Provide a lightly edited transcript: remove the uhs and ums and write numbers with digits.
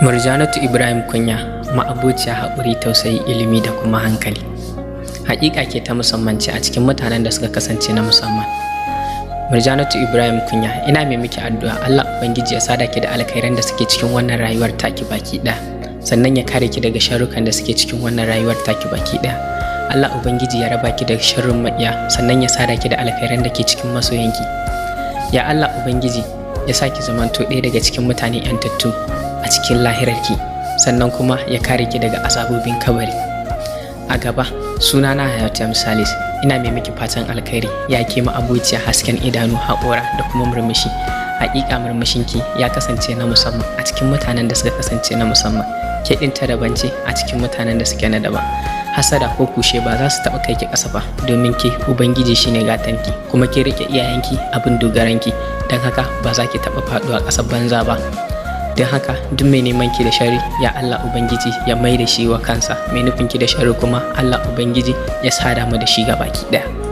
Murjanatu Ibrahim Kunya, ma'abociya haƙuri, tausayi, ilimi da kuma hankali. Haƙiƙa ke ta musamman ce a cikin mutanen da suka kasance na musamman. Murjanatu Ibrahim Kunya, ina mai miki addu'a Allah Ubangiji ya sada ki da alkhairan da suke cikin wannan rayuwar taki baki ɗaya. Sannan ya kare ki daga sharrukan da suke cikin wannan rayuwar taki baki ɗaya. Allah Ubangiji ya raba ki da sharrin maƙiya, sannan ya sada ki da alkhairan da ke cikin masoyanki. Ya Allah Ubangiji ya sa ki zamanto ɗaya daga cikin mutane 'yantattu a cikin lahirarki, sannan kuma ya kare ki daga azabobin kabari. A gaba, sunana Hayatu Salis, ina mai miki fatan alkhairi, ya ke ma'abociya hasken idanu, haƙora da kuma murmushi. Haƙiƙa murmushinki ya kasance na musamman a cikin mutanen da suka kasance na musamman. Ke ɗin ta daban ce a cikin mutanen da suke na daban. Hasada ko kushe ba za su taɓa kai ki ƙasa ba, domin ke Ubangiji shine gatanki, kuma ke riƙe iyayenki abin dogaranki, don haka ba za ki taɓa faɗuwa ƙasa banza ba. Don haka duk mai neman ki da sharri, ya Allah Ubangiji ya mai da shi wa kansa. Mai nufin ki da sharri kuma, Allah Ubangiji ya sada mu da shi gabaki ɗaya.